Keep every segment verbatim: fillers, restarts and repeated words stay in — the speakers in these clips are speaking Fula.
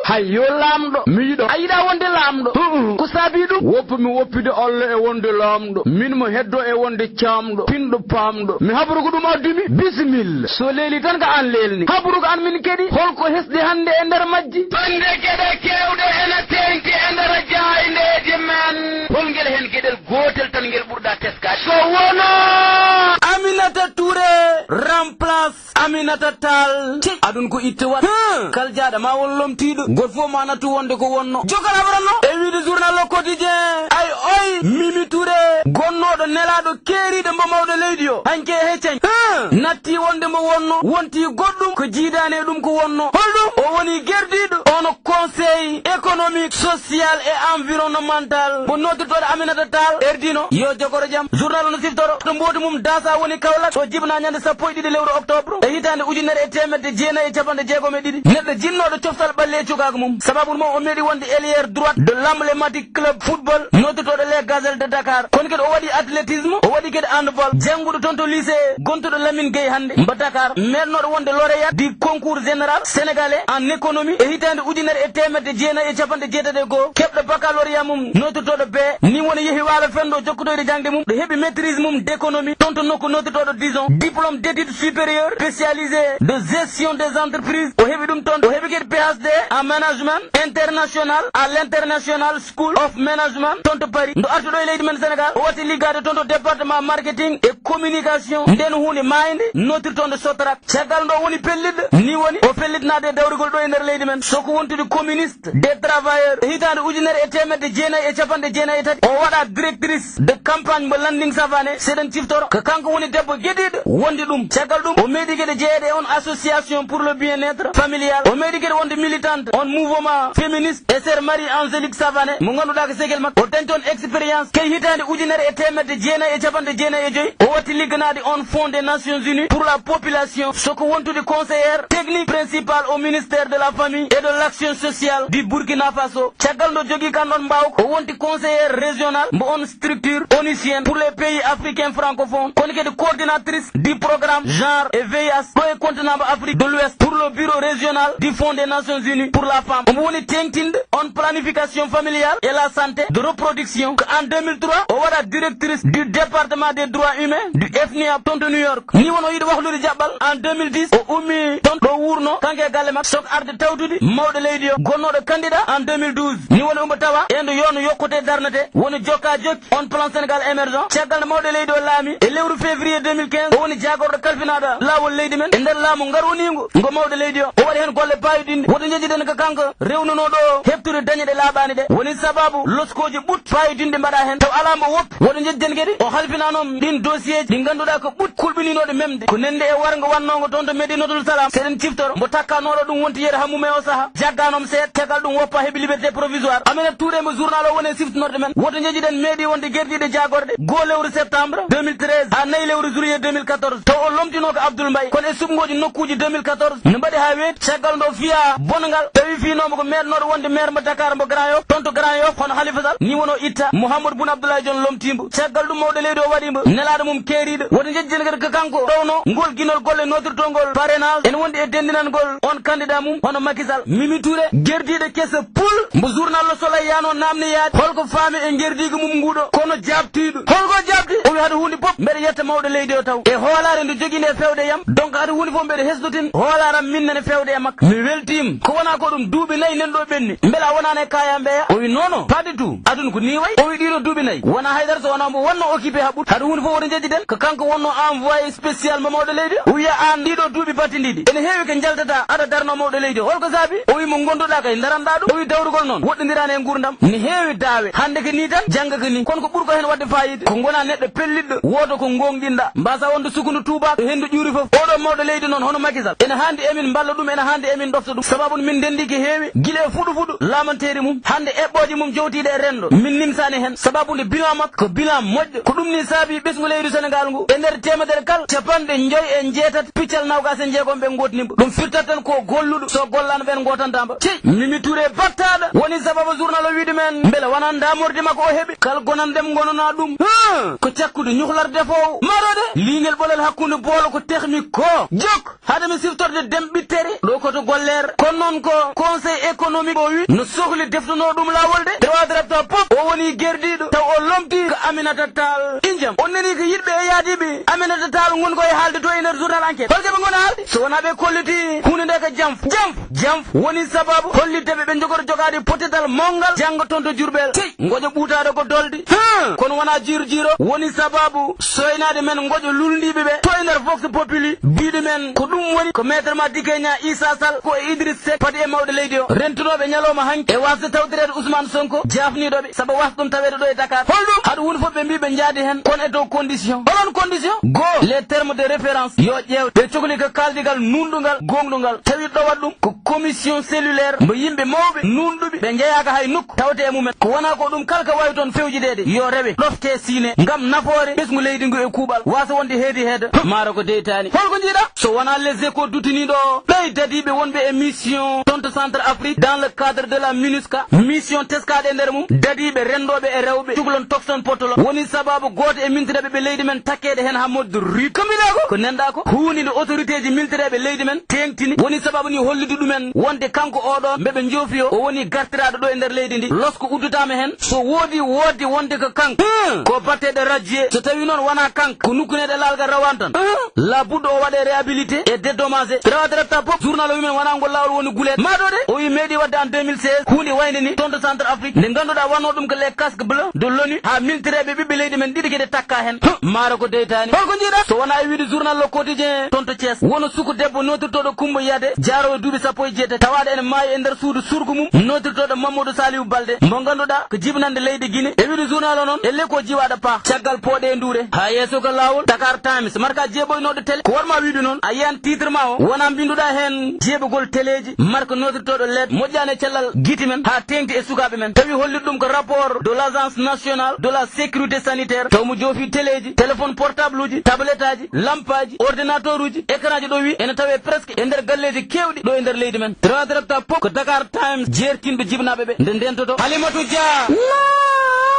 Hay yo laamɗo, mi yiɗo. A yiɗa wonde laamɗo? Hu'u. Ko saabii ɗum? Woppu mi woppude Allah e wonde laamɗo. Min mo heddo e wonde caamɗo, pinɗo paamɗo. Mi habru ko ɗum addi mi. Bisimilla. So leeli tan ko aan leelni. Habru ko aan min keɗi. Hol ko hesɗi hannde e nder majji? Bannde geɗe keewɗe ena teeŋti e nder jaayndeeji men. Hol ngel heen geɗel gootel tan ngel ɓurɗa teskaade? So wonaa Aminata Touré remplace Aminata Tall. Cey, adun ko itte waɗ. Hum. Kal jaaɗa ma won lomtiiɗo. Ngol fof ma nattu wonde ko wonno. Jokal abrano. E wiide journal Le Quotidien. Ay oy, Mimi Touré, gonnooɗo nelaaɗo keeriiɗo mbo mawɗo leydi o. Hanke e heccen. Hum. Natti wonde mbo wonno. Wonti goɗɗum ko jiidaani e ɗum ko wonno. Holɗum? O woni gerdiiɗo. Ono conseil économique, social et environnemental. Mbo notirtooɗo Aminata Tall. Erdino. Yo jogoro jam. Journal no siftoro. To mbooti mum daasa woni Kaolack. O jibna ñande sappo e ɗiɗi lewru octobre. E hitaande ujunere e teemedde jeenayi e capanɗe jeegom e ɗiɗi, neɗɗo jinnooɗo coftal ɓalli e cukaagu mum. Sababu mum o meeɗi wonde ailier droite de l'emblématique club football noddotooɗo les Gazelles de Dakar. Kono kadi o waɗi athlétisme, o waɗi kadi handball. Jannguɗo toon to lycée gontuɗo Lamine Gueye hannde mbo Dakar, meeɗnooɗo wonde lauréat du concours général sénégalais en économie e hitaande ujunere e teemedde jeenayi e capanɗe jeetati e goo, keɓɗo baccalauréat mum noddotooɗo B. Ni woni yehi waalo fenndo jokkotoyde jaŋde mum, ɗo heɓi maîtrise mum d'économie toon to nokku noddotooɗo Dijon, diplôme d'études supérieures spécialisé de gestion des entreprises. O heɓi ɗum toon. O heɓi kadi P H D en management international à l'International School of Management toon to Paris. Ndo arti ɗo e leydi men Sénégal, o watti liggaade toon to département marketing et communication. Nden huunde maayde notirtoonde Sotrac. Caggal ndo woni pellitɗo, ni woni o fellitnaade e dawrugol ɗo e nder leydi men. Soko wontude communiste des travailleurs e hitaande ujunere e teemedde jeenayi e capanɗe jeenayi e tati, o waɗa directrice de campagne mbo Landing Savané. Seɗen ciftoro ko kanko woni debbo geɗiiɗo wonde ɗum. Caggal ɗum, o meeɗi kadi jeyeede e on association pour le bien-être familial. O meeɗi kadi wonde militante on mouvement féministe e Sœur Marie Angélique Savané, mo ngannduɗaa ko segel makko. O dañi toon expérience kay hitaande ujunere e teemedde jeenayi e capanɗe jeenayi e joyi. O watti ligganaade on Fonds des Nations Unies pour la population, soko wontude conseillère technique principale au ministère de la Famille et de l'Action Sociale du Burkina Faso. Caggal ndo jogii kan ɗon mbaawka, o wonti conseillère régionale mbo on structure onusienne pour les pays africains francophones, kono kadi coordinatrice du programme genre et V I H ɗo e continent mbo Afrique de l'Ouest pour le bureau régional du Fonds des Nations Unies pour la femme. Omo woni teeŋtinde on planification familiale et la santé de reproduction. Ko en deux mille trois, o waɗa directrice du département des droits humains du F N I A toon to New York. Ni won o yiɗi wahlude jaɓɓal. En deux mille dix, o ummi toon ɗo wuurno, kanko e galle makko, sok arde tawtude mawɗo leydi o, gonnooɗo candidat en deux mille douze. Ni woni omo tawa e nde yono yokkute darnete, woni jokka jokki on plan Sénégal émergent. Caggal nde mawɗo leydi o laami e lewru février deux mille quinze, o woni jaagorɗo kalfinaaɗo laawol leydi men e nder laamu ngarwoniingo ngo mawɗo leydi o. O waɗi heen golle paayodinɗe. Woto njejjiden ko kanko rewnunooɗo heɓtude dañe ɗe laaɓaani ɗe. Woni sababu loskooji ɓut paayodinɗi mbaɗa heen. Taw alaa mbo woppi. Woto njejjiden kadi o halfinaano ɗin dossier ji ɗi ngannduɗaa ko ɓut kulɓiniinooɗi memde. Ko nande e warngo wannongo toon to Medinatul Salam. Seɗen ciftoro mbo takkanooɗo ɗum wonti yeru Hammum e o saha. Jaggaanoom seeɗa, caggal ɗum woppa heɓi liberté provisoire. Aminata Touré mo journal o woni e siftinorde men. Woto njejjiden meeɗi wonde gerdiiɗe jaagorɗe goo lewru septembre deux mille treize haa nayi lewru juillet deux mille quatorze. Taw o lomtinoo ko Abdoul Mbaye. Kono e suɓngooji nokkuuji deux mille quatorze no mbaɗi haa weeti. Caggal ndo fiya bonangal tawi fiinooma ko meeɗnooɗo wonde maire mo Dakar mo Grand Yoff, toon to Grand Yoff, hono Khalifa Sall, ni woni o itta Mouhamadou Boun Abdallah Dionne lomtiimbo. Caggal ɗum mawɗo leydi o waɗiimo nelaaɗo mum keeriiɗo. Woto njejjiden kadi ko kanko ɗowno ngol ginol golle notirtongol parrainage ene wondi e denndinangol on candidat mum hono Macky Sall. Mimi Touré, gerdiiɗo keso pul, mbo journal Le Soleil yaano naamne yaade holko faami e gerdiigu mum nguuɗo, kono jaabtiiɗo. Holko jaabti? O wi hade huunde fof mbeɗa yetta mawɗo leydi o taw. E hoolaare nde jogii nde fewde e am, donc hade huunde fof mbeɗa hesdotin hoolaare am min nene fewde e makko. Mi weltiima. Ko wonaa ko ɗum, duuɓi nayi nen ɗo ɓenni. Mbela a wonaani e kaayaa mbeya? O wi non non, pas du tout. Aduna ko nii wayi. O wi ɗiɗo duuɓi nayi wonaa haydara so wonaa mbo wonno occupé haa ɓurti. Hade huunde fof woto njejjiden ko kanko wonno envoyé spécial mo mawɗo leydi o. O wiya aan ɗiɗo duuɓi battindiiɗi ene heewi ko njaltataa aɗa darno mawɗo leydi o. Holko saabi? O wi mo ngonduɗaa kay daranɗaa ɗum. O wi dawrugol noon woɗɗondiraani e nguurndam. Ne heewi daawe. Hannde ko nii tan, jannga ko nii. Kono ko ɓuri ko heen waɗde faayiida ko ngona neɗɗo pelliɗɗo, wooda ko ngoongɗinɗaa, mbaasaa wonde sukundu tuubaaɗo henndu ƴuuri fof. Oɗo mawɗo leydi noon hono Macky Sall ene haandi e min mballa ɗum, ene haandi e min ɗofta ɗum. Sababu min ndenndi ko heewi gila e fuɗu fuɗu laamanteeri mum, hannde eɓɓooje mum jowtiiɗe e renndo min nimsaani heen. Sababu nde bilan makko ko bilan moƴƴo. Ko ɗum nii saabi ɓesngu leydi Senegaal ngu e nder teemedere kala capanɗe njoy e njeetati piccal noogaas e njeegom ɓe ngootni mbo. Ɗum firtat tan ko golluɗo, so gollaano ɓeen ngootantaa mbo. Cey! Mi Touré battaaɗo woni sababu journal o wiide men mbele wonaa ndaamordi makko o heɓi kal gonan ɗem ngonanaa ɗum. Huh! Ko cakkude ñuhlar defoowo maroode liingel ɓolel hakkunde boolo ko tehmi ko jok hade mi siftorde dem ɓittere ɗo koto golleere. Kono noon ko conseil économique o wi no sohli deftanoo ɗum laawol de. Droit de repta pop o woni gerdiiɗo taw o lomti ko Aminata Tall. Injam on nani ko yiɗɓe e yaadiiɓe Aminata Tall ngon ko e haalde to e nder journal enquête holke ɓe ngona haalde so wonaa ɓe kolliti huunde nde ko jamf jamf jamf woni sababu hollitde ɓe ɓe njogor jogaade potetal mawngal janngo toon to Jurbel tey ngoƴo ɓuutaaɗo ko dolde. Huh! Kono wonaa jiiro jiiro woni sababu soynaade men ngoƴo lulndiiɓe ɓe to e nder Vox Populi biiɗo men ko ɗum woni ko maître ma dikeña Issa Sall ko e Idriss Seck padi e mawɗo leydi o rentunooɓe ñalawma hanki e wasde tawtoreede Ousmane Sonko jaafniiɗo ɓe sabu wasde ɗum taweede ɗo e Dakar holɗum haɗa woni fof ɓe mbi ɓe njaadi heen kono e dow condition olon condition goo les termes de référence yo ƴeew ɓe cokli ko kaaldigal nunɗungal gonɗungal tawi ɗowat ɗum ko commission cellulaire mbo yimɓe mawɓe nunɗuɓe ɓe njeyaaka hay nokku tawte e mumen ko wona ko ɗum kala ko wawi toon fewjideede yo rewe ɗofte siine ngam nafoore ɓesngu leydi ngu e kuuɓal wasa wonde heedi heeda maaro ko deytani holko jiiɗa so wona les échos dutiniɗo ɓey dadiɓe wonɓe e mission tonto centre afrique dans le cadre de la minusca mission teskaɗe e nder mum dadiɓe rendoɓe e rewɓe cuklon tokson potolon woni sababu goto e mintireɓe ɓe leydi men takkede hen ha modde rit kambiɗa ko ko nenɗa ko hunde nde autorité ji militereɓe leydi men tengtini woni sababu ni hollude ɗumen wonde kanko oɗo mbeɓe joofi o o woni gartiraɗo ɗo e nder leydi ndi losko uddutama hen so woodi woodde wonde ko kanko ko batteɗo rajje so tawi noon wona kanko ko nukkuneɗe laalgal rawane tan labudɗo o waɗe réhabilité e dédommagé rewatretta pop journal o wimen wona ngol lawol woni gulet maɗo de o wi meeɗi wadde en deux mille seize hunde wayde ni toon to centre afrique nde ganduɗa wanno ɗum ko les casques bleu de l'onu ha miltireɓe ɓiɓɓe leydi men ɗiɗi kede takka hen maaro ko deytani holko jiiɗa so wona e wiide journal le quotidien toon to thies wono suku debbo notirtoɗo kumba yiyade jaarowo duuɓi sappo e jeetati tawaɗo ene maayi e nder suudu surgu mum notirtoɗo mamadou saliou balde mo ganduɗa ko jibinande leydi guine e wiide journal o noon e leko jiwaɗo paa caggal pooɗe e nduure ha yeeso ko lawol dakar times marka jeeɓoynoɗo télé ko warma wiide noon a yiyan titre ma o wona mbinduɗa hen jeeɓogol téléji marka notirtoɗo led moƴƴani e cellal guite men ha tengti e sukaɓe men tawi hollit ɗum ko rapport de l'agence nationale de la sécurité sanitaire taw mo joofi téléji téléphone portable uji tablette aji lampaji ordinateur uji écran ji ɗo wi ene tawe presque e nder galleji kewɗi ɗo e nder leydi men transrepta pop ko dakar times jertinɓe jibnaɓe ɓe nde ndentoto halimatu dia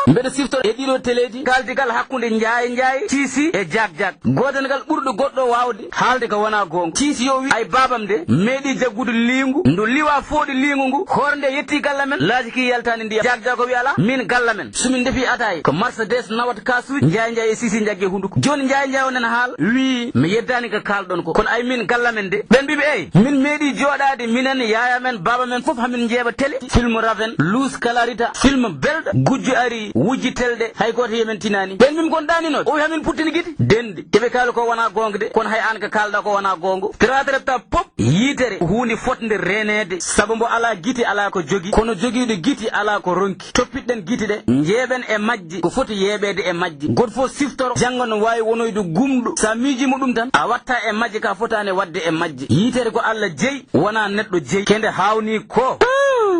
mbeɗa siftora e ɗiɗo téléji kaldigal hakkude njaye njaye tisi e jak jak gotengal ɓurɗo goɗɗo wawde haalde ko wona gonga tisi yo wi ay babam de meeɗi jaggude lingu ndu liwa fooɗi lingu ngu hoore nde yetti galla men laaji ki yaltani ndiyam jak jak o wi ala min galla men somin defi ataye ko mercedes nawata kasuji njaye njaye e sisi jagge hunduko joni njaye njaye o nana haala wi mi yeddani ko kalɗon ko kono ay min galla men de ɓen mbiɓe ey min meeɗi joɗade minen yaya men baba men foof hamin jeeɓa télé film raven luus kalarita film belɗo gujjo ari wujji telɗe hay goto yemen tinani ɓen mbimi kon ɗaninoɓe o wi hamin puttini guide denɗi eɓe kaali ko wona gonga de kono hay an ko kalɗa ko wona gonga tratrepta pop yitere ko hunde fotde renede saabu mbo ala guite ala ko jogui kono joguiɗo guite ala ko ronki toppitɗen guite ɗe jeeɓen e majje ko foti yeeɓede e majje goto fof siftoro janngo no wawi wonoyde gumɗo sa miijima ɗum tan a watta e majje ka fotani wadde e majje yitere ko allah jeyi wona neɗɗo jeyi kende hawni ko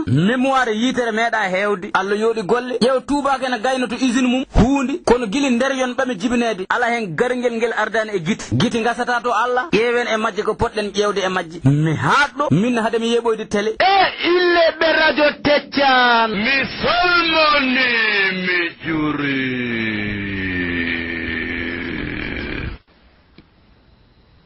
mémoire yitere meeɗa hewde allah yooɗi golle ƴeew tubaka ene gayno to usine mum huundi kono gila nder yon ɓame jibinede ala hen gargel ngel ardani e guite guite gasata to allah ƴeewen e majje ko poɗɗen ƴeewde e majje mi haaɗɗo min haade mi yeɓoyde télé e ille ɓe radio teccan mi salmoni mi juri